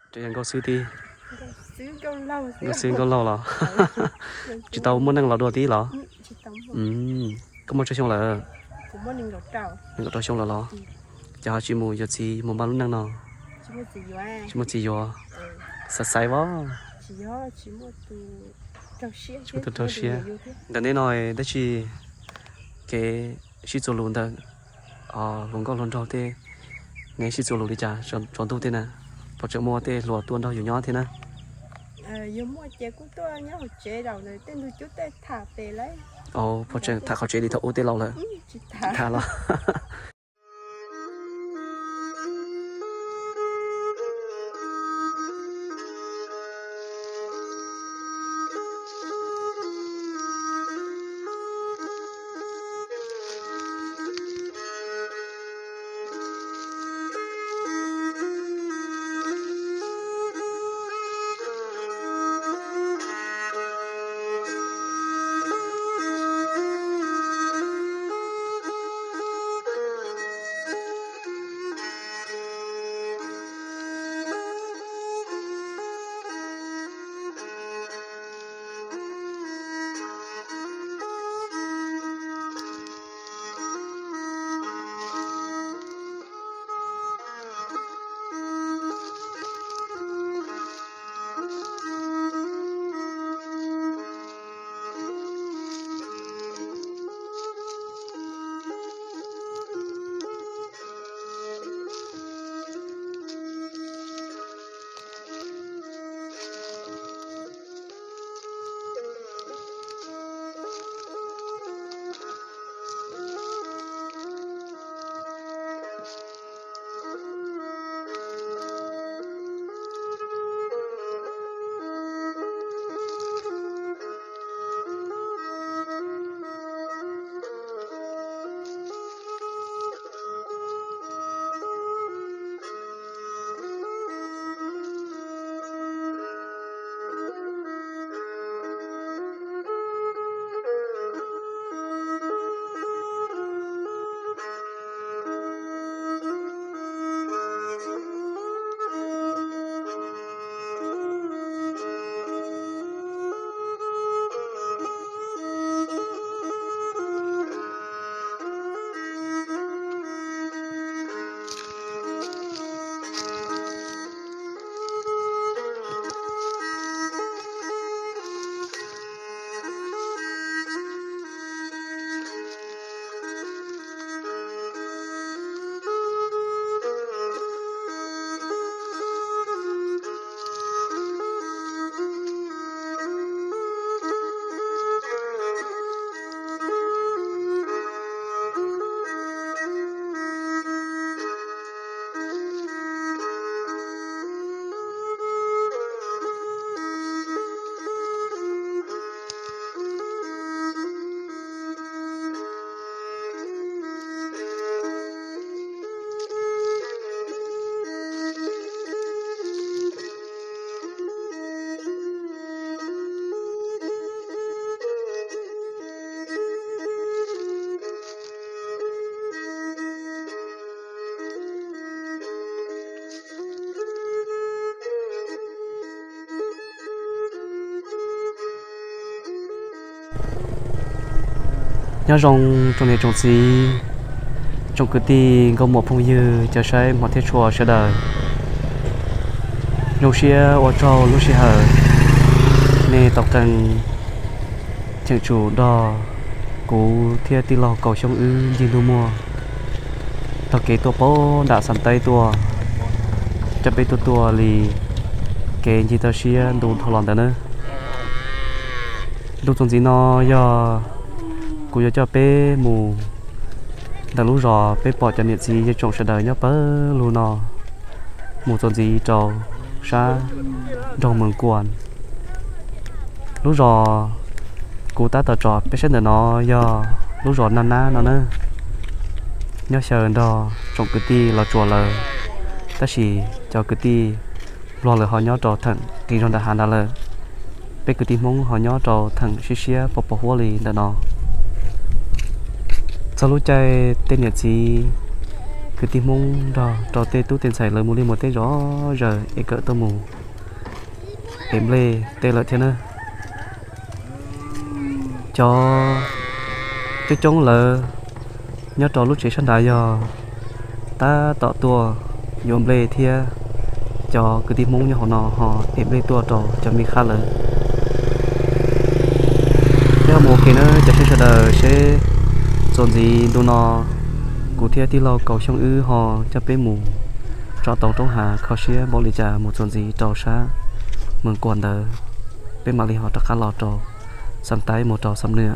Yog nkauj xwb tib. Nkauj xwb nkauj laug los? Tsis tau muaj neej los dua tib los? Koj muaj tsawg xyoo lawm? Nees nkaum rau xyoo lawm los? Ces ho tsis mus yuav txiv mus npaj lub neej no? Tsis muaj txiv yuav. Xaiv xaiv os. Tsis muaj tus rau siab. Ntawm neb no dab tsi kev sib txuas lus ntawm hluas nkauj hluas nraug tej, neb sib txuas lus li cas tsaus ntuj tej na? Puas tseem muaj tej hluas tuaj nrog yus nyob thiab na? Puas tseem tham qhov tsev li thaum ub tej laus lawm? Tham los. Nyob zoo tsoom niam tsoom txiv, tsoom kwv tij nkauj muam phooj ywg cov saib hmov thiab tshua sawv daws. Zoo siab ua tsaug lub sij hawm nej tau qee cheem tsum nrog kuv thiab tij laug Kaus Xyoob wb ncig ntuj muag taug kev tuaj pab nram Xas Taib tuaj, coj peb tuaj tuaj li kev ncig toj siab ntu dhau los ntawd na. Ntu txuas ntxiv no yog kuv yuav coj peb mus ntawm lub zos peb pom cov niam txiv yeej tsoom sawv daws nyob pawg lug no, mus txuas ntxiv rau sab nroog Mees Kuas. Lub zos kuv tab tom tsom peb saib ntawm no yog lub zos Naj Nab no na. Nyob xyaw nrog tsoom kwv tij Los Tsuas lawm, tab sis cov kwv tij Nplog lawv ho nyob rau theem qis zog nram hav nrad lawm. Peb kwv tij Hmoob ho nyob rau theem siab siab pos pos huab li ntawm no. Txog lub caij tej niam txiv Kwv tij Hmoob nrog rau tej tub tej ntxhais lawv mus liaj mus teb zov zaws es kawm tuaj mus ev nplej teb lawm thiab na. Cov coob coob lawv nyob rau lub tsev sab nrad yog tab tom tuaj yuav nplej thiab cov kwv tij Hmoob nyob hauv no ho ev nplej tuaj rau cov me qhab lawv. Peb ho mus ua ke na cov saib sawv daws seb txuas ntxiv ntu no kuv thiab tij laug Kaus Xyooj wb ho coj peb mus tsom tau roob hav kho siab npaum li cas mus txuas ntxiv rau sab Mees Kuam ntawd, peb mam li ho rov qab los rau Xam Taib mus rau Xam Nwj.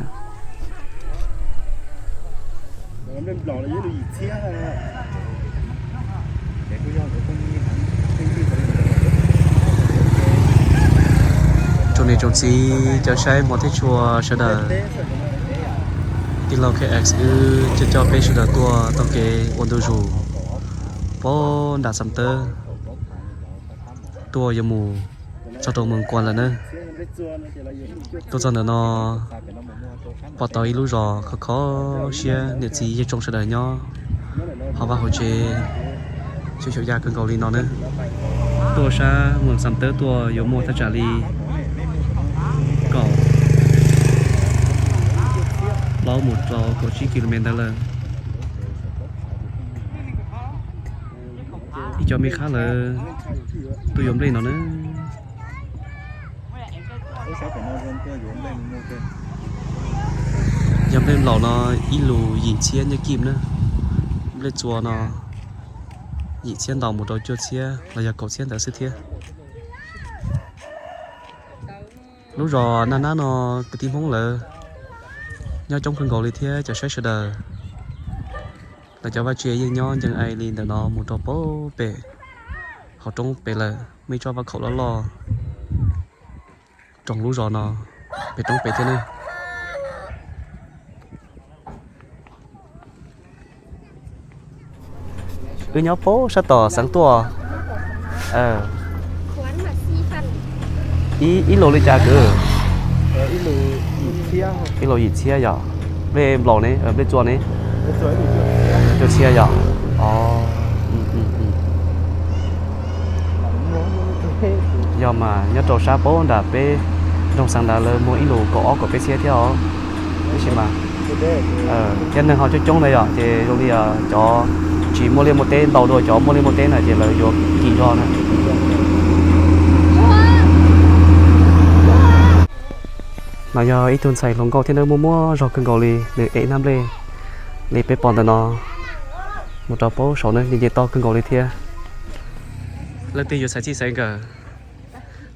Tsoom niam tsoom txiv cov saib hmov thiab tshua sawv daws, tij laug K X wb coj coj peb sawv daws tuaj taug kev ua ntu zus pab nram Xam Tawb tuaj yuav mus txog rau Mees Kuam lawm na. Tuaj txog ntawm no pom tau ib lub zos khov kho siab, niam txiv yawg tsoom sawv daws nyob hauv vaj hauv tsev, xyov xyov yaj kawg nkaus li no na. Tuaj sab Mees Xam Tawb tuaj yuav muaj thaj tsam li kaum plaub mus rau kaum tsib ki lo mev ntawd lawm. Ib cov me qhab lawv tuaj yuav nplej no na. Yog nplej nplaum no ib lus yim txhiab nyiaj kim na. Nplej txua no yim txhiab ntau mus rau cuaj txhiab los yog kaum txhiab ntawd xwb thiab. Lub zos Naj Nab no kwv tij Hmoob lawv nyob coob kawg nkaus li thiab cov saib sawv daws. Lawv cov vaj tse yeej nyob ncees ai li ntawm no mus rau pem hauv roob pem lawm, muaj ib tsob vaj khaum loj loj roos lub zos no pem roob pem thiab ne. Wb nyob pem sab tom xeev tuaj. Ib lus li cas kwv? Ib lus yim txhiab yog. Nplej nplaum ne, nplej txua ne? Cuaj txhiab yog. Yog mas nyob rau sab pem nram peb nroog Xeev Dav lawv muag ib lus kaum ob kaum peb txhiab thiab os. Tab sis mas thiab neeg ho coob coob ntawd yom, ces zoo li cov tsis muaj liaj muaj teb ntau dua cov muaj liaj muaj teb na ces lawv yuav kim zog na. No yog ib tug ntxhais hluas nkauj thiab nws muaj muaj zog kawg nkaus li, nws ev naj nplej li peb pom ntawm no mus rau pem saud na, nce nce toj kawg nkaus li thiab. Leej twg yuav xaiv txij xaiv nkawm,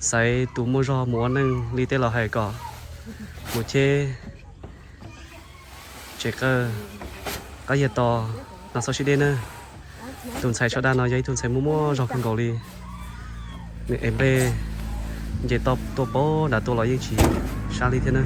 xaiv tus muaj zog mus ua neej li tej laus hais kom mus cheb tsev qawj, qab yag to, hnav xauj sib deb na. Tus ntxhais sawv daws no yog ib tug ntxhais muaj muaj zog kawg nkaus li. Nws ev nplej nce toj tuaj pem nram tuaj los yeej tsis sab li thiab na.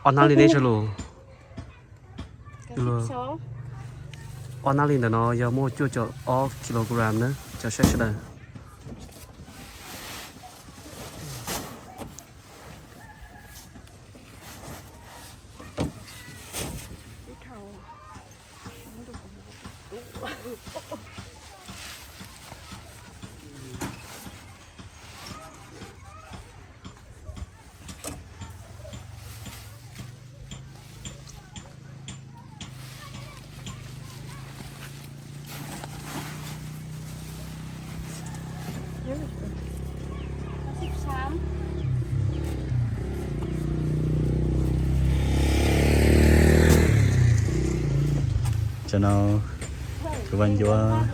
Ob hnab li ne, sawv lus. Ob hnab li ntawm no yog muaj cuaj caum ob kilogram na cov saib sawv daws. Tam no kuv vaj ncuab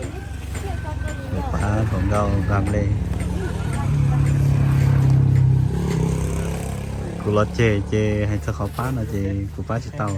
mus pab hluas nkauj nqa nplej. Kuv los ceg ces hais txog qhov pab no ces kuv pab tsis tau.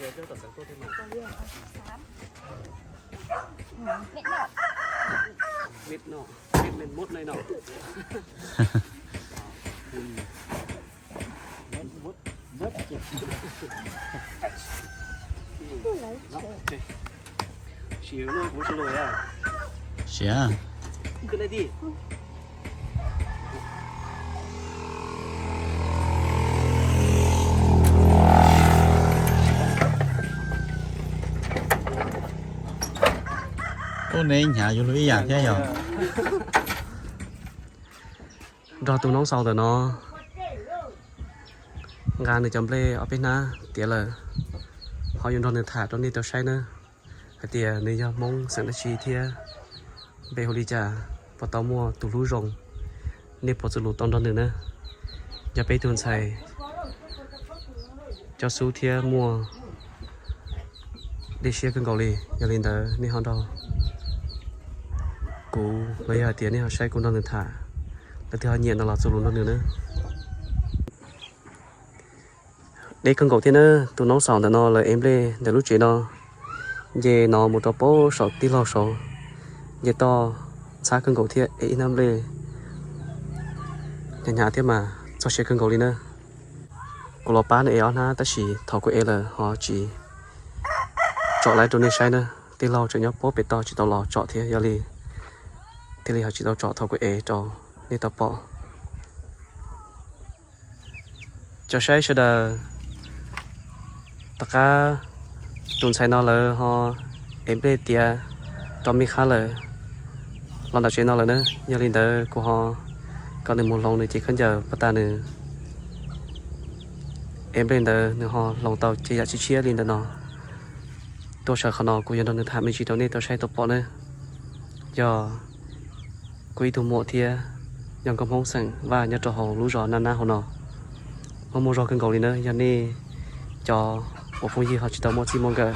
Mệt nọ, mệt, mệt mốt này nọ. Mốt, mốt, mốt. Xì lua, bố xì lua à? Xì à? Cứ đây đi. Ub, neb hnyav yuav luag ib yam thiab yog. Nrog tus noob xaus ntawm no nqa nws cov nplej ob peb hnab tiav lawm, ho yuav nrog nws tham rau nej tau saib nawb, hais tias nws yog Hmoob xeem dab tsi thiab npe hu li cas, puas tau muaj tus hlub zoo, nej puas txuas lus tau nrog nws na. Yog peb tug ntxhais cov xub thiab muaj dej siab kawg nkaus li, yog li ntawd nej ho nrog kuv los yog hais tias nej ho saib kuv nrog nws tham, leej twg ho nyiam no los txuas lus nrog nws na. Deb kawg nkaus thiab na, tus noob xaus ntawm no lawv ev nplej ntawm lub tsev no, nce no mus rau pem saum tij laug saud, nce toj ntxhab kawg nkaus thiab ev ib hnab nplej hnyav hnyav thiab mas txog siav kawg nkaus li na. Kuv los pab nws ev ob hnab tab sis thaum kuv ev lawm ho tsis tsom laiv rau nej saib na. Tij laug tseem nyob puag pem toj tsis tau los tsom thiab, yog li thiaj li ho tsis tau tsom thaum kuv ev rau nej tau pom. Cov saib sawv daws, tom qab tus ntxhais no lawv ho ev nplej tiav rau me qhab lawm los ntawm tsev no lawm na. Yog li ntawd kuv ho kom nws mus hloov nws cev khaub ncaws puag ta nws ev nplej ntawd nws ho hloov tau cov yam tshiab tshiab li ntawm no tuaj sawv qhov no, kuv yuav nrog nws tham me ntsis rau nej tau saib tau pom na. Yog kuv ib tug muam thiab yog nkauj Hmoob xeem Vaj nyob rau hauv lub zos Nab Nab hauv no. Muaj muaj zog kawg nkaus li na, yog nej cov uas phooj ywg ho tsis tau muaj txij muaj nkawm,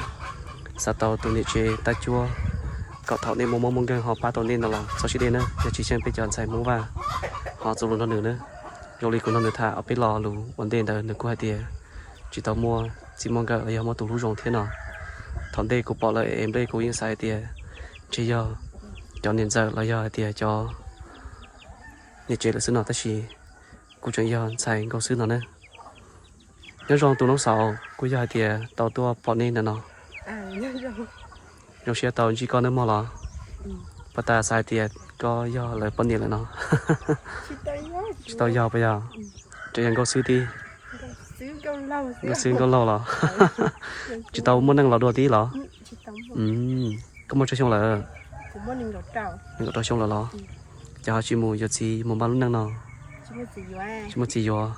xav tau tus niam tsev tab cuab kom thaum nej muaj mob muaj nkeeg ho pab tau nej no los txhob siab dej na, yog tsis xyeej peb cov ntxhais Hmoob Vaj ho txuas lus nrog nws na. Zoo li kuv nrog nws tham ob peb lo lus ua ntej ntawd nws kuj hais tias tsis tau muaj txij muaj nkawm los yog muaj tus hlub zoo thiab no. Thaum ntej kuv pom lawv ev nplej kuv yeej xav hais tias ntshe yog cov niam ntxawm los yog hais tias cov niam tsev lawm xwb no, tab sis kuj tseem yog ntxhais nkauj xwb no ne. Nyob zoo tus noob xaus, kuj yog hais tias tau tuaj pom nej ntawm no. Zoo siab tau ntsib koj nawb mog los. Puas tas xav hais tias koj yog lawv poj niam lawm no? Tsis tau yog puas yog? Tseem yog nkauj xwb tib. Nkauj xwb nkauj laug los. Tsis tau muaj neej los dua tib los? Koj muaj tsawg xyoo lawm? Nees nkaum rau xyoo lawm los? Ces ho tsis mus yuav txiv mus npaj lub neej no? Tsis muaj txiv yuav.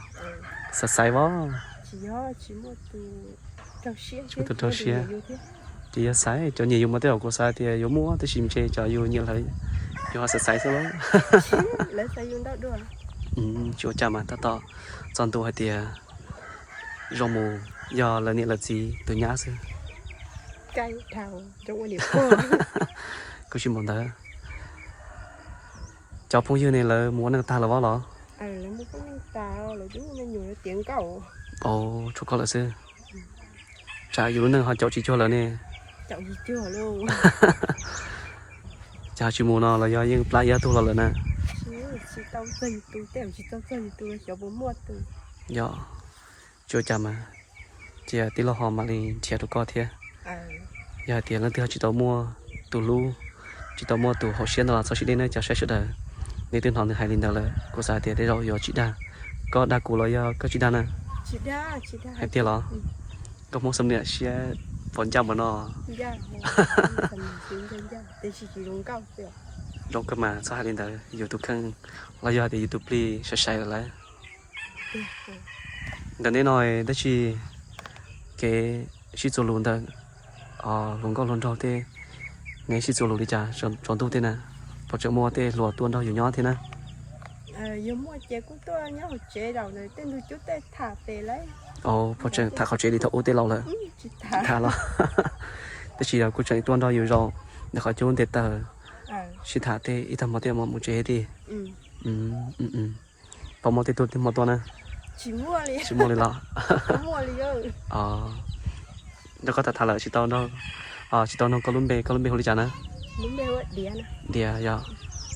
Xav xaiv as. Tsis muaj tus rau siab. Ces yog xaiv cov nyiam yus mas tej zaum kuv xav tias yuav muaj tab sis ntshe cov yus nyiam lawv yus ho xav xaiv xwb lauj. Tsis ua cas mas tab tom txog ntu hais tias zoo mus yog lawv niam lawv txiv tus nyab xwb. Kuv tsis mus ntawd. Cov phooj ywg ne lawv mus ua neej tag lawm vab los? Tshuav koj lawm xwb. Tsam yus lub neej ho caum tsis cuag lawv ne. Ces ho tsis mus no los yog yeej plab iab tug los lawm na? Yog, tsis ua cas mas, cia tij laug ho mam li nrhiav rau koj thiab. Yog hais tias leej twg ho tsis tau muaj tus hlub, tsis tau muaj tus haum siab no los txhob siab deb nawb cov saib sawv daws. Nej twb hnov nws hais li ntawd lawm, kuv xav hais tias tej zaum yuav tsis dag. Koj dag kuv los yog koj tsis dag na? Hais tiag los? Nkauj Hmoob xam niam siab pom ncaj npaum no. Zoo kawg mas txhob hais li ntawd, yus tus kheej los yog hais tias yus tus plig sai sai lawm lauj. Ntawm neb no dab tsi kev sib txuas lus ntawm hluas nkauj hluas nraug tej, neb sib txuas lus li cas tsaus ntuj tej na? Puas tseem muaj tej hluas tuaj nrog yus nyob thiab na? Puas tseem tham qhov tsev li thaum ub tej laus lawm? Tsis tham los. Tab sis yog kuj tseem tuaj nrog yus zaum ntawm qhov cub nte taws sib tham tej ib tag hmo tej mam mus tsev thiab. Puas muaj tej tug tej hmo tuaj na? Tsis muaj li los? Nrog koj tham tham lawm tsis tau, tsis tau nug koj lub npe, koj lub npe hu li cas na? Diav yog.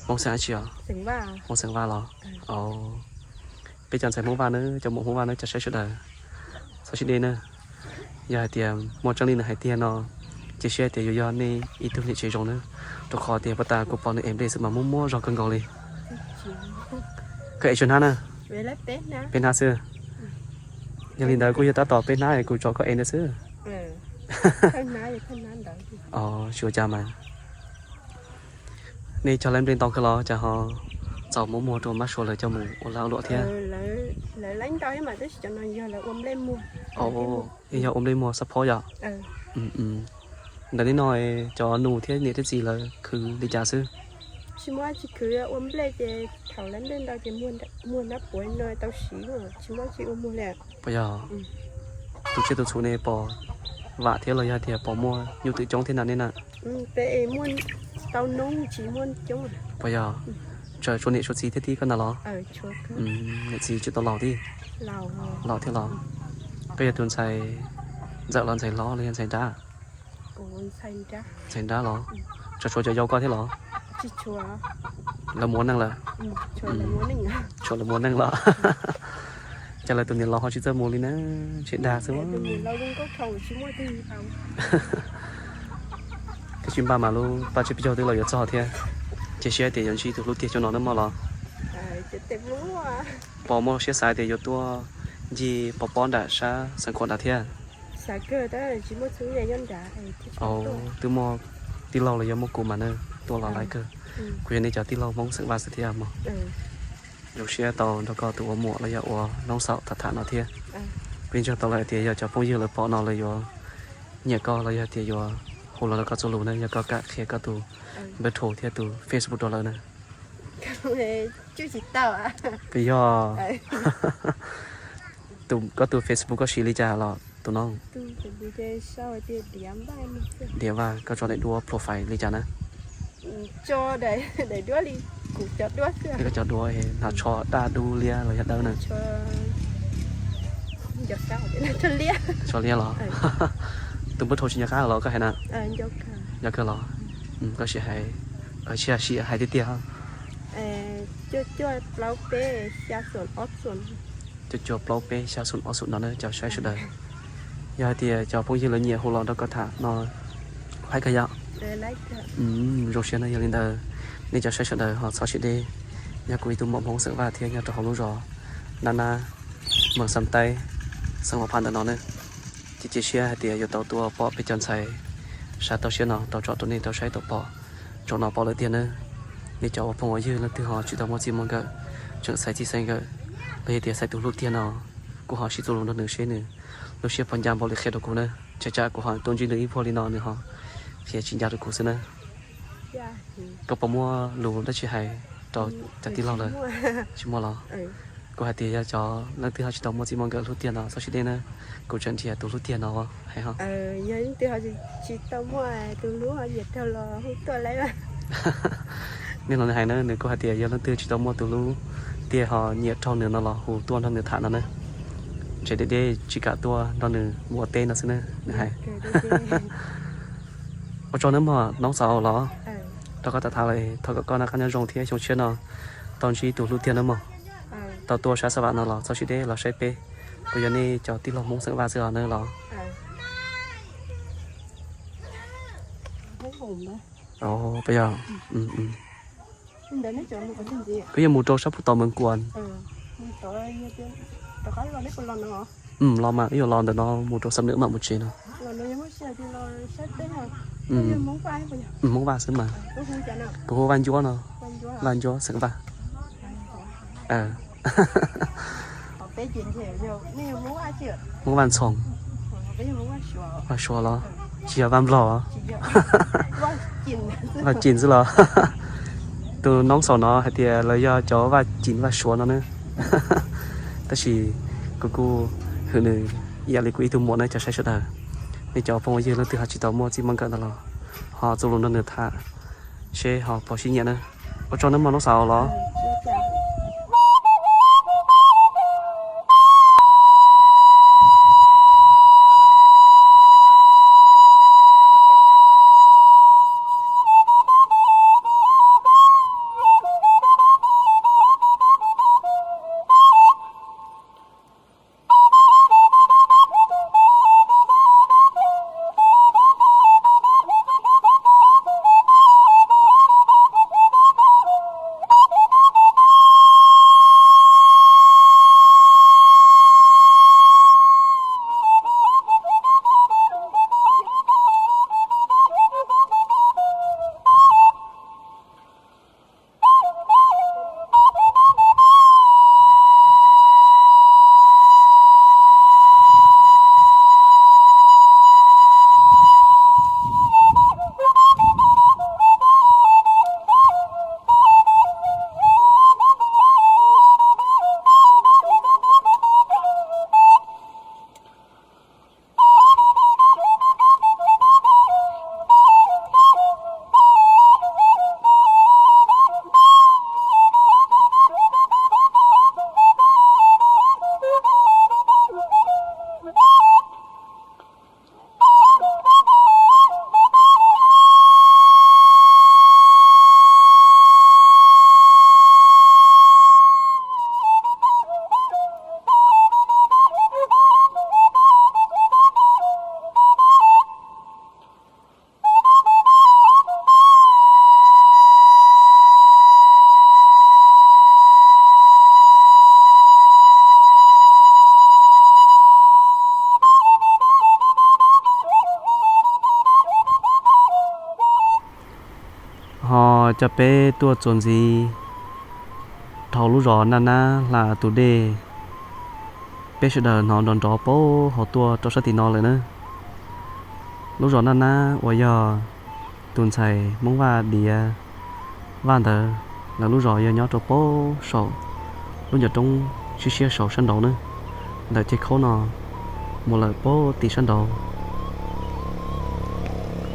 Hmoob xeem dab tsi os? Hmoob xeem Vaj los? Peb cov ntxhais Hmoob Vaj na, cov muam Hmoob Vaj na, cov saib sawv daws, txhob sib deb na. Yog hais tias muaj tseeb li nws hais tiag no, cia siab tias yuav yog nej ib tug niam tsev zoo na, rau qhov tias puag ta kuv pom nws ev nplej xwb mas muaj muaj zog kawg nkaus li. Koj ev tsawg hnab na? Peb hnab xwb. Yog li ntawd kuj yog tab tom peb hnab es kuv tso koj ev ntawd xwb. Tsis ua cas mas. Nej cog laib nplej ntau kawg los cas ho txaus muab muag rau mab suav lawv coj mus ua lag ua luam thiab? Yog ua nplej muag xab phob yom? Ntawm nej no cov nus thiab niam thiab txiv lawv khwv li cas xwb? Tsis muaj tsis khwv, ua nplej ces thaum laib nplej ntau ces muag hnab puav no tau siv, tsis muaj tsis ua muag li. Puas yog? Tus tsiaj tus txhu ne pom vam thiab los yog tias pom muaj nyuj twm coob thiab na nej na? Peb muaj tau noob tsis muaj coob. Puas yog? Tseem tshuav niam tshuav txiv thiab tib koj ntag los? Niam txiv tsis tau laus thiab? Laus thiab los? Koj yog tus ntxhais ntxawm los ntxhais hlob los yog ntxhais nrab? Ntxhais nrab los? Tseem tshuav cov yau koj thiab los? Lawv mus ua neej lawm? Tshuav lawv mus ua neej los? Cas lawv tus niam laus ho tsis txawj mus li na, tshem dag xwb. Koj tsis npaj mas lub paj tsiab pib caug twb los yuav txog thiab. Cia siab tias yuav ntsib tus hlub tiag cov no nawb mog los? Pom muaj siab xav tias yuav tuaj ncig pov pob nram sab xeev Khuam nrad thiab. Twb muaj tij laug los yog muaj kuv mas na, tuaj los laiv kawg. Kuv yog nej cov tij laug Hmoob xeem Vaj xwb thiab mog. Zoo siab tau nrog koj tus ua muam los yog ua noob xaum tham tham no thiab. Kuv yeej ntseeg tau lawm hais tias yog cov phooj ywg lawv pom no lawv yuav nyiam koj los yog tias yuav hu los rau koj txuj lus na, yog koj kam qhia koj tus npawb rhu thiab tus Facebook rau lawv na. Puas yog? Koj tus Facebook koj siv li cas los tus no? Diav Vaj, koj tso daim duab profile li cas na? Koj cov duab hnav tsho daj dub liab los yog dawb na? Tsho liab los? Tus npawb rhu tsis nco qab los koj hais na? Nco kawg los? Koj sim hais, sim hais tiag tiag. Cuaj cuaj plaub peb xya xoom ob xoom no na cov saib sawv daws. Yog hais tias cov phooj ywg lawv nyiam hu los nrog koj tham no, laib kawg yom? Zoo siab na, yog li ntawd nej cov saib sawv daws ho txhob sim deb. Yog kuv ib tug muam Hmoob xeem Vaj thiab nyob rau hauv lub zos Nab Nab, Moos Xam Taib, xeev Huas Phas ntawm no na. Ces cia siab hais tias yuav tau tuaj pom peb cov ntxhais sab toj siab no tau tsom rau nej tau saib tau pom. Zaum no pom lawm tiag na. Nej cov ua phooj ua ywg leej twg ho tsis tau muaj txij muaj nkawm, tseem xaiv txij xaiv nkawm, los yog tias xaiv tus hlub tiag no, kuv ho sib txuj lus nrog nws seb nws lub siab puas ncaj npaum li qhia rau kuv na. Tsam tsam kuv ho tuaj ntsib nws ib vuag li no nws ho qhia tsis ncaj rau kuv xwb na. Koj puas muaj lus dab tsi hais rau cov tij laug lawm? Tsis muaj los? Kuv hais tias yog cov leej twg ho tsis tau muaj txij muaj nkawm hlub tiag no txhob sib deb na, kuv tseem nrhiav tus hlub tiag no hais ho. Nej los nws hais na, nws kuj hais tias yog leej twg tsis tau muaj tus hlub tiag ho nyiam raug nws no los hu tuaj nrog nws tham no na. Ntshe deb deb tsis kam tuaj nrog nws mus ua teb no xwb na, nws hais. Ua tsaug nawb mog noob xaus los, rau koj tham tham lawm thov kom koj noj qab nyob zoo thiab xyoo tshiab no tau ntsib tus hlub tiag nawb mog. Tau tuaj sab Xab Vam no los txhob sib deb los saib peb, kuv yog nej cov tij laug Hmoob xeem Vaj xwb os nawb los. Puas yog? Koj yuav mus rau sab puag tom Mees Kuas. Los mas wb yuav los ntawm no mus rau Xam Nwm mam mus tsev no. Hmoob Vaj xwb mas. Kuv hu Vaj Ncuab no. Vaj Ncuab xeem Vaj. Hmoob Vaj Ntxhoo. Vaj Suav los? Tsis yog Vaj Nplog? Vaj Cim xwb los? Tus noob xaus no hais tias lawv yog cov Vaj Cim Vaj Suav no na. Tab sis kuv kuj hwm nws ib yam li kuv ib tug muam na cov saib sawv daws. Nej cov phooj ywg leej twg ho tsis tau muaj txij muaj nkawm ntawd los ho txuj lus nrog nws tham seb ho puas sib nyiam na. Ua tsaug nawb mog noob xaus los. Coj peb tuaj txuas ntxiv dhau lub zos Naj Nab hla tus dej, peb sawv daws hnov nrov nrov paub hauv tuaj rau sab tim no lawm na. Lub zos Naj Nab uas yog tus ntxhais Hmoob Vaj Diav Vaj ntawd, lawv lub zos yog nyob rau paub saum lub ncov roob siab siab saud sab nraud na, ntawm ceg khaub no mus lawm paub tim sab nraud.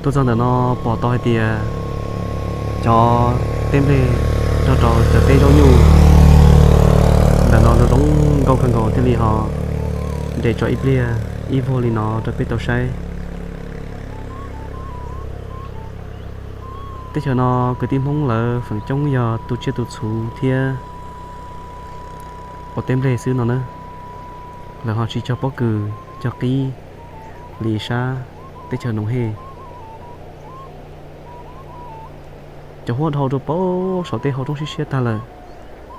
Tuaj txog ntawm no pom tau hais tias cov teb nplej nrog rau cov teb zaub nyuj ntawm no zoo zoo nkauj kawg nkaus thiaj li ho nres tso ib pliag ib vuag li no rau peb tau saib. Teb chaws no kwv tij Hmoob lawv feem coob yog tu tsiaj tu txhuv thiab ua teb nplej xwb no na. Lawv ho tsis cog pob kws cog qib li sab teb chaws Noom Hej. Cov huab dhau rau paub saum tej hau roob siab siab tag lawm,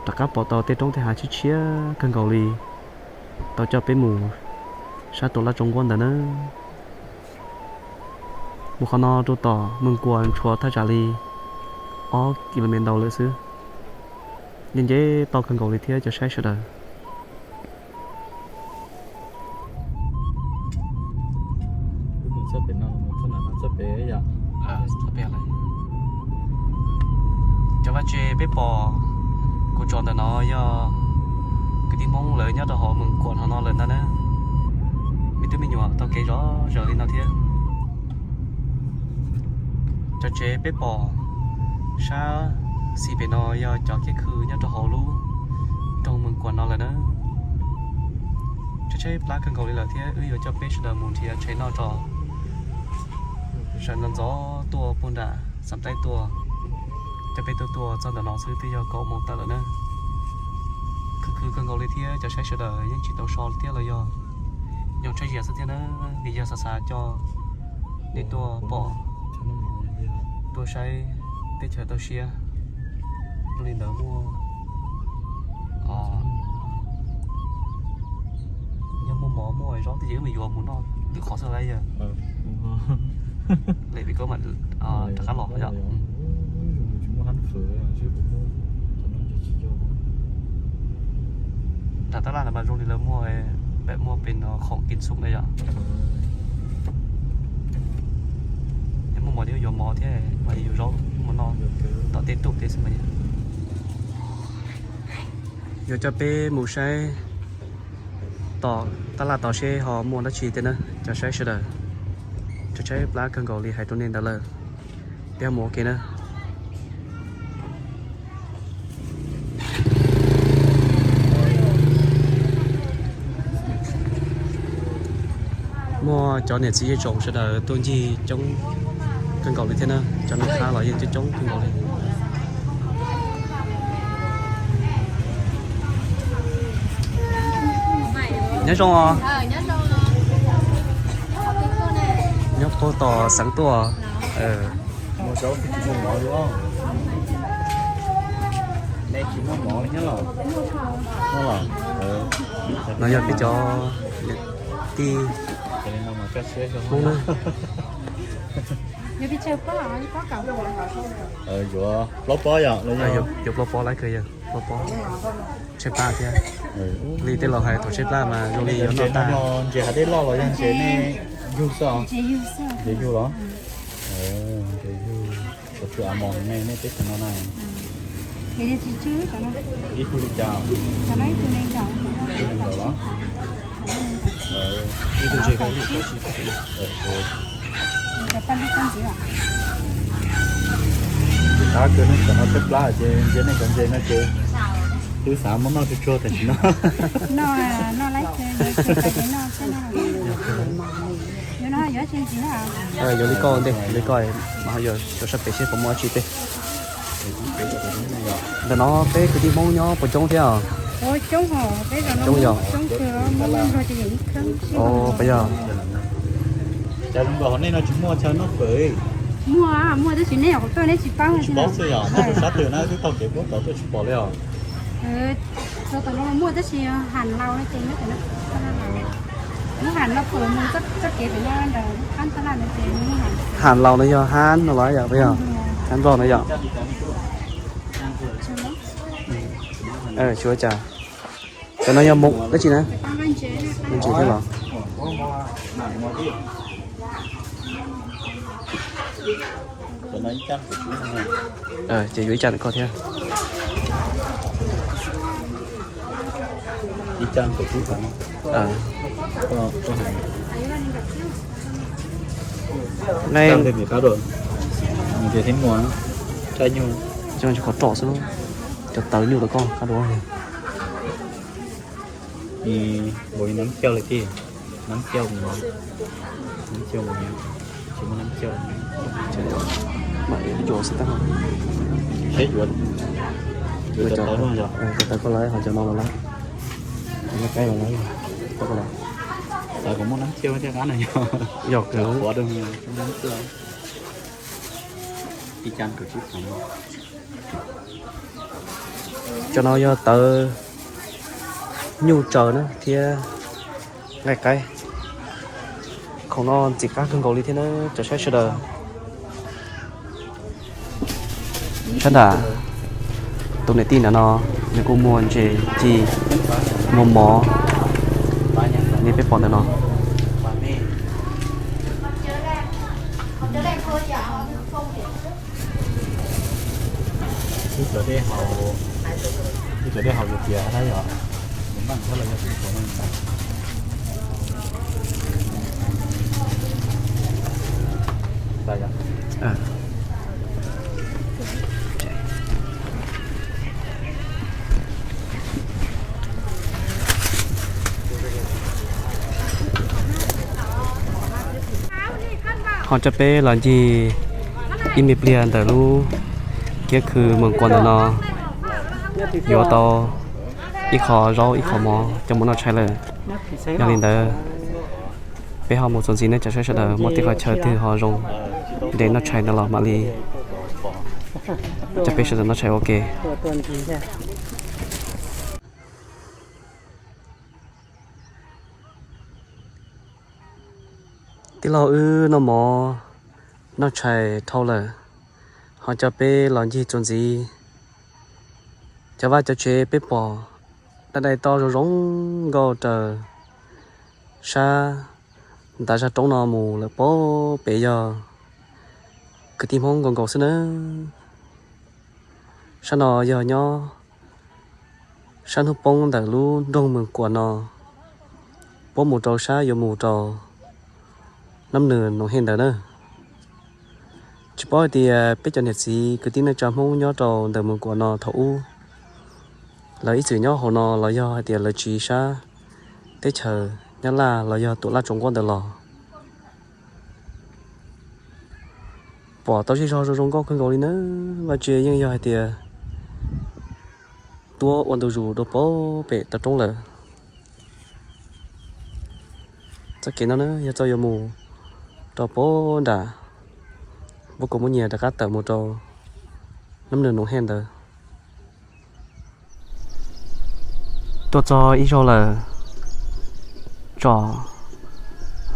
rov qab pom tau tej roob tej hav tshiab tshiab kawg nkaus li. Tau coj peb mus sab tus laj tsoo nquab ntawd na. Mus qhov no rau tom Mees Kuas tshuav thaj tsam li ob kilomev ntau lawm xwb. Nce nce toj kawg nkaus li thiab cov saib sawv daws. Cov vaj tse peb pom kuv tso ntawm no yog kwv tij Hmoob lawv nyob rau hauv Mees Kuas hauv no lawm ntag na. Me tub me nyuam taug kev zov zaws li no thiab. Cov tsev peb pom sab xis pem no yog cov kiab khw nyob rau hauv lub nroog Mees Kuas no lawm na. Tshaib tshaib plab kawg nkaus li lawm thiab wb yuav coj peb sawv daws mus nrhiav tshais noj tso. Sawv ntxov ntxov tuaj puag nram Xam Taib tuaj, coj peb tuaj tuaj txog ntawm no xwb twb yog kaum moos tawm lawm na. Khwv khwv kawg nkaus li thiab cov saib sawv daws yeej tsis tau so thiab los yog nyob tshaib zias xwb thiab na, vim yog xav xav coj nej tuaj pom, tuaj saib teb chaws toj siab. Zoo li ntawd muaj, yog muaj mov muaj zaub tej ces wb mus yuav mus noj lwm qhov xwb lawm yog. Lem pem koj mam rov qab los yom. Nram tab laj no mas zoo li lawv muaj, pem muaj pem no khoom kim xum na yom. Yog muaj mov ces yuav mov thiab mas yuav zaub mus noj tom tej tub tej xwb mas yog. Yuav coj peb mus saib tom tab laj tod seb ho muaj dab tsi thiab na cov saib sawv daws. Tshaib tshaib plab kawg nkaus li hais rau nej ntawd lawm. Peb ho mus ua ke na. Muaj cov niam txiv zej tsoom sawv daws tuaj ncig coob kawg nkaus li thiab na, cov neeg qab los yeej coob coob kawg nkaus li. Nyob zoo os. Nyob puag tom xeev tuaj. No yog peb cov niam tij Hmoob na. Yuav plaub pob yom, yuav plaub pob lawv kawg yog plaub pob. Tshaib plab thiab. Li tej laus hais thaum tshaib plab mas zoo li yuav noj tag. Ntses hav dej loj los yog ntses nej yug xwb os? Ntses yug los? Ntses yug. Ua tsw av mos ne nej peb cov no na. Ib tug li cas? Ib tug li ntawd los? Ib tug ntses. Qab kawg nej cov no tshaib plab ces ntsia nej cov ntses no ces twb xav muab noj tsuag tsuag tam sim no. Yuav li koj ntej, li koj mas yuav rau sab pem seb puas muaj dab tsi tej. Ntawm no peb kwv tij Hmoob nyob puas coob thiab? Coob yog. Puas yog? Cas zoo nkaus hauv nej no tsis muaj chaw noj fawm? Muaj, muaj tab sis nej, nej tsis paub, nej tsis paub xwb yog, nej rau sab twg na, twb taug kev puag tod tuaj tsis pom li os. Muaj tab sis hab laus no ces nyob, hab laus no yog hab no los yog puas yog? Nyob Nplog no yom. Tsis ua cas. Cov no yog mus dab tsi na? Mus ntsis thiab los? Ces yuav ib caj ntawm koj thiab. Qhov roj xwb, cov tawv nyuj rau koj qab dua. Cov tawv koj lawm, ho cov no los lawm. Cov no los lawm. Yog kawg. Cov no yog tawv nyuj tsaws na thiab nqaij qaib. Khoom no ntxim qab kawg nkaus li thiab na cov saib sawv daws. Sab nram tus niam tij ntawm no, nws kuj muag ntses ci, muag mov li peb pom ntawm no. Ho coj peb los ncig ib me pliag ntawm lub kiab khw Moos Kuam ntawm no, yuav tau ib qho zaub ib qho mov coj mus noj tshais lawm. Yog li ntawd, peb ho mus txuas ntxiv nej cov saib sawv daws muaj tej qhov chaw twg ho zoo de noj tshais ntawd los mam li coj peb sawv daws noj tshais ua ke. Tij laug, wb noj mov noj tshais dhau lawm, ho coj peb los ncig txuas ntxiv. Cov vaj cov tsev peb pom dai dai toj zoo zoo nkauj raws sab ntav zaj roob no mus lawm pem yog kwv tij Hmoob nkaus nkaus xwb nawb. Sab no yog nyob sab hnub poob ntawm lub nroog Moos Kuam no, puab mus rau sab yuav mus rau Nab Nws Noom Hej ntawd na. Tsis paub hais tias peb cov niam txiv kwv tij neej tsa Hmoob nyob rau ntawm Moos Kuam no thaum ub, lawv ib txwm nyob hauv no los yog hais tias lawv tsiv sab teb chaws Nyab Laj los yog Tuam Laj Tsaus Nquab ntawd los. Pom tau zej zog zoo zoo nkauj kawg nkaus li na. Vaj tse yeej yog hais tias tuab ua ntu zus dua pem toj roob lawm. Txoj kev no na yog txoj yuav mus rau pem nram, puab kuj muab nyias rov qab tawm mus rau Nab Nws Noom Hej ntawd. Tuaj txog ib zaug lawm, tsom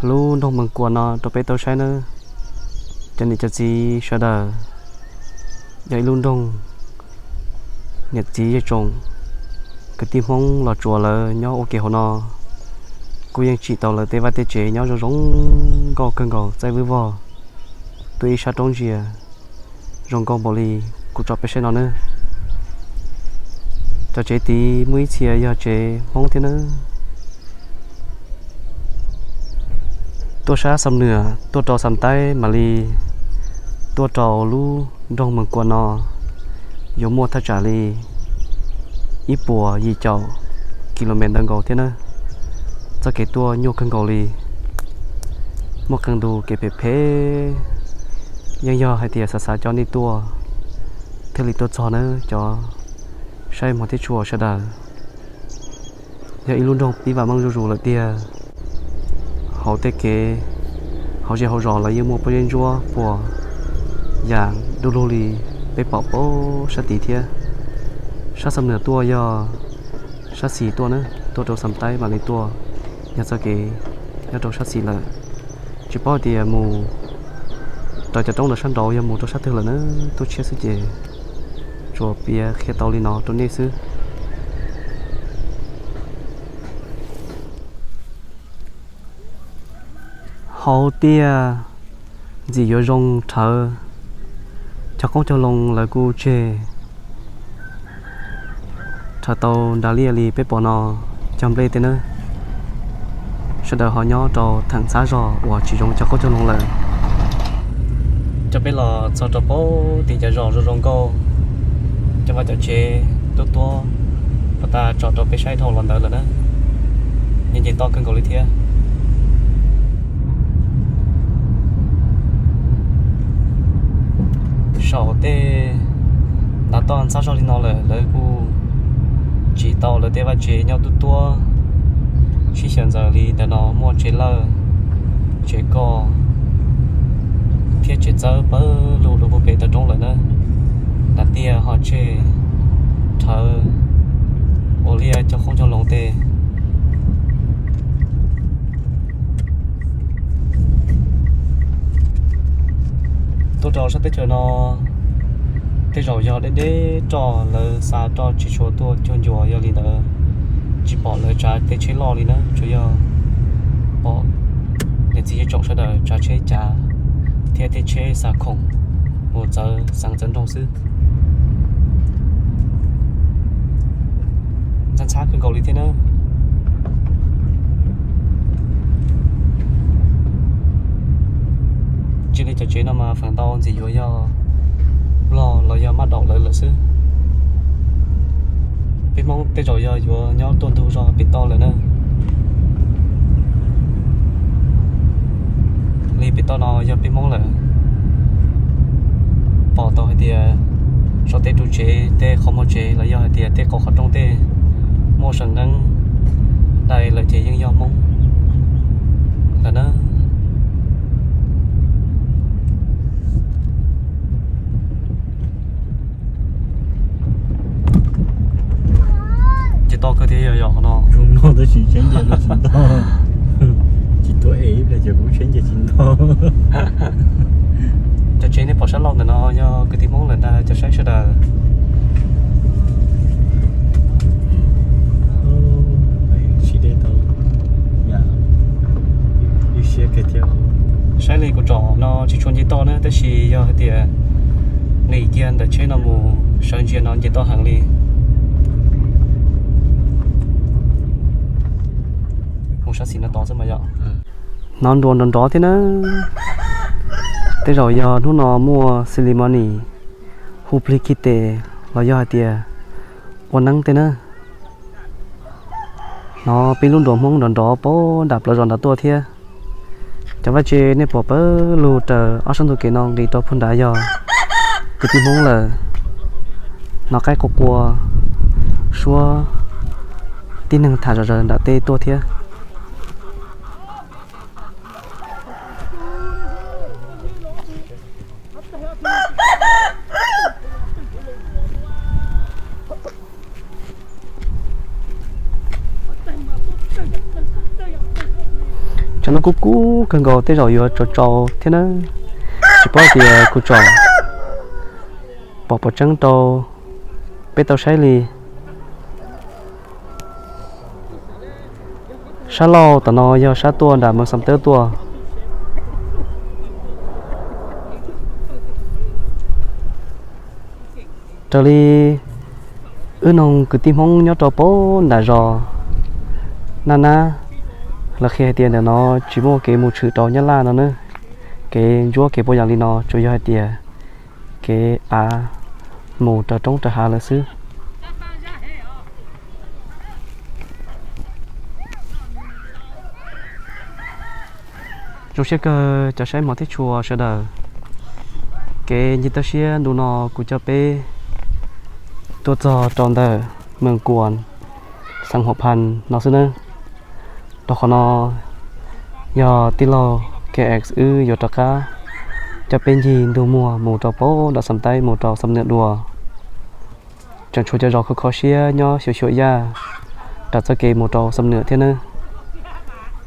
lub nroog Moos Kuam no rau peb tau saib nawb. Cov niam cov txiv sawv daws, yog ib lub nroog niam txiv yej tsoom kwv tij Hmoob Los Tsuas lawv nyob ua ke hauv no, kuj yeej tsim tau lawv tej vaj tej tsev nyob zoo zoo nkauj kawg nkaus, txaij vwj vog, tuaj ib sab roob ntsia zoo nkauj npaum li kuv tso peb saib no nawb. Cov tsev tid muaj ib txhia yog tsev Hmoob thiab nawb. Tuaj sab Xam Nuam tuaj rau Xam Taib mam li tuaj rau lub nroog Moos Kuam no yuav muaj thaj tsam li ib puas yim caum kilomev ntawd nkaus thiab nawb. Txoj kev tuaj nyuaj kawg nkaus li, muaj qee ntu kev phem phem, yeej yog hais tias xav xav coj nej tuaj thiaj li tuaj txog nawb cov saib mog thiab tshua sawv daws. Yog ib lub nroog pib vam meej zuj zus lawm tiag. Hauv tej kev, hauv zej hauv zos lawv yeej muaj pob zeb ntsuab puas yam du lug li peb pom pem sab tid thiab. Sab Xam Nuam tuaj yog sab xis tuaj na, tuaj rau Xam Taib mam li tuaj, yog txoj kev nyob rau sab xis lawm. Tsis paub tias mus Raws cov roob ntawm sab nraud yog mus rau sab twg lawm na, tuaj tshiab xwb ces tsuas piav qhia tau li no rau nej xwb. Hauv tiaj ntxim yuav zoo rhawv, cog qoob cog loo lawv kuj tseg rhawv tau nrad liaj li peb pom no, cog nplej tej na. Sawv daws ho nyob rau theem ntxhab zog uas tsis zoo cog qoob cog loo lawm. Coj peb los txog rau pem tim cov zos zoo zoo nkauj, cov vaj cov tsev tuab tuab, pov tas tso rau peb saib dhau los ntawd lawm na. Nyob nce toj kawg nkaus li thiab. Saum tej ntav toj ntxhab zog li no lawm lawv kuj tsim tau lawv tej vaj tsev nyob tuab tuab, sib xyaw ntxaws li ntawm no muaj tsev lawj, tsev koj thiab tsev txawb pawg lug rau puag pem toj roob lawm na. Nram tiaj ho tseg rhawv ua liaj cog qoob cog loo tej. Tuaj rau sab teb chaws no tej zaum yog deb deb roj lawv xa roj tsis tshua tuaj cuag ncua, yog li ntawd tsis pom lawv tsav tej tsheb loj li na, tsuas yog pom niam txiv tsoom sawv daws tsav tsheb cav thiab tej tsheb xa khoom mus txawv xeev txawv nroog xwb. Ntxhab ntxhab kawg nkaus li thiab na. Ntsia li cov tsev no mas feem ntau ntxim yuav yog Nplog los yog maj daum lawv lawm xwb. Peb Hmoob tej zaum yog yuav nyob tuaj ntug zog pem toj lawm na. Li pem toj no yog peb Hmoob lawm. Pom tau hais tias sau tej ru tsev, tej qhov muag tsev los yog hais tias tej qhov qhov rooj tej muaj seem nqeeb dai lawm ces yeej yog Hmoob lawm na. Ces toj kawg thiab yog yog qhov no. Zoo no tab sis tsheb nce los tsis ntog. Tsis tuaj ev ib pliag ces kuv tsheb nce tsis ntog. Cov tsev nej pom sab laug ntawm no yog kwv tij Hmoob lawm ntag cov saib sawv daws. Siab deb tau, ib siab kawg thiab. Saib li kuv tsom no tsis tshua nce toj na, tab sis yog hais tias nqis kiag ntawm tsheb no mus sawv ntsia no nce toj heev li. Mus sab xis no tod xwb mas yog. Hnov nruas nrov nrov thiab na. Tej zaum yog hnub no muaj ceremony hu plig khi tes los yog hais tias ua neeb tej na. Hnov peb lub nruas Hmoob nrov nrov puag nram plawv zos nrad tuaj thiab. Cov vaj tse nej pom pawg lug raws ob sab ntug kev no nqis rau puag nrad yog kwv tij Hmoob lawm. Hnov qaib qua qua, suab tib neeg tham zom zaws nram tej tuaj thiab. Cov no kub kub kawg nkaus, tej zaum yuav tsaus tsaus thiab na. Tsis paub tias kuv tsom pom puas tseeb rau peb tau saib li. Sab laug tom no yog sab tuaj nram Moos Xam Tawb tuaj. Raws li wb noog kwv tij Hmoob nyob rau puag nram zos Naj Nab, lawv qhia hais tias ntawm no tsis muaj kev mus tshwm rau Nyab Laj no na. Kev ntsuab kev puas yas li no tsuas yog hais tias kev av mus raws roob raws hav lawm xwb. Zoo siab kawg cov saib hmov thiab tshua sawv daws. Kev ncig toj siab ntu no kuv coj peb tuaj txog rau ntawm Mees Kuas, xeev Huam Phas no xwb nawb. Rau qhov no yog tij laug K X wb yuav rov qab coj peb ncig ntug muag mus rau puag nram Xam Taib mus rau Xam Nwm dua. Tseem tshuav cov zos kho kho siab nyob xyuam xyuam yaj rau txoj kev mus rau Xam Nwm thiab nawb.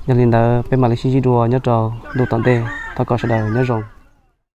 Yog li ntawd peb mam li sib ntsib dua nyob rau ntu tom ntej, thov kom sawv daws nyob zoo.